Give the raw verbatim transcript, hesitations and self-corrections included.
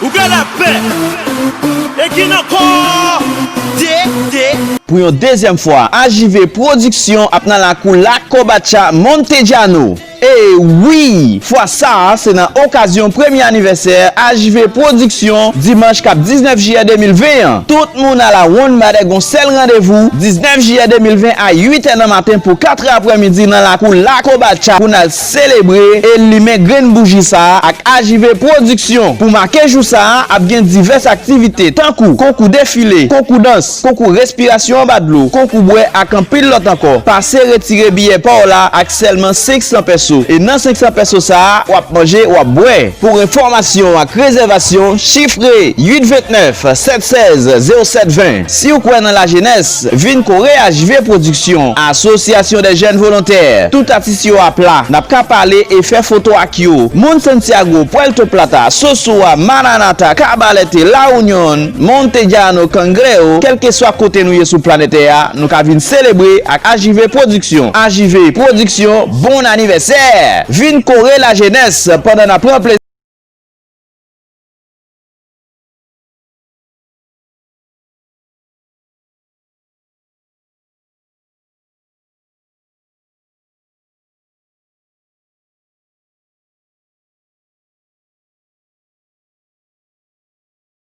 Ou gen lapè. E ki nan kò. Dede. Pou yon dezyèm fwa, A J V Pwodiksyon ap nan lakou Lakobatcha Montejano. E wi! Fwa sa a, se nan okazyon premye anivèsè A J V Pwodiksyon, dimanch k ap diznèf jiyè de mil ven an. Tout moun a la wonn ba nèg yon sèl randevou, diznèf jiyè de mil ven a uit è nan maten pou kat è aprèmidi nan lakou Lakobatcha pou n al selebre e limen grenn bouji sa a ak A J V Pwodiksyon. Pou make jou sa a, ap gen divès aktivite tankou konkou defile, konkou dans, konkou respirasyon anba dlo, konkou bwè ak anpil lòt ankò. Pase retire biyè pa w la ak sèlman senk san pèso. E nan senk san pèso sa a, w ap manje, w ap bwè. Pou enfòmasyon ak rezèvasyon, chifre uit vennèf sèt sèz zewo sèt ven. Si w kwè nan lajenès, vin kore A J V Pwodiksyon, Association des Jeunes Volontaires. Tout atis yo ap la, n ap ka pale e fè foto ak yo. Moun Santiago, Puerto Plata, Sosua, Mananata, Cabarete, La Union, Montejano, Cangreo, kèlkeswa kote nou ye sou planèt tè a, nou ka vin selebre ak A J V Pwodiksyon. A J V Pwodiksyon, bon anivèsè! Vin kore lajenès pandan n ap pran plezi.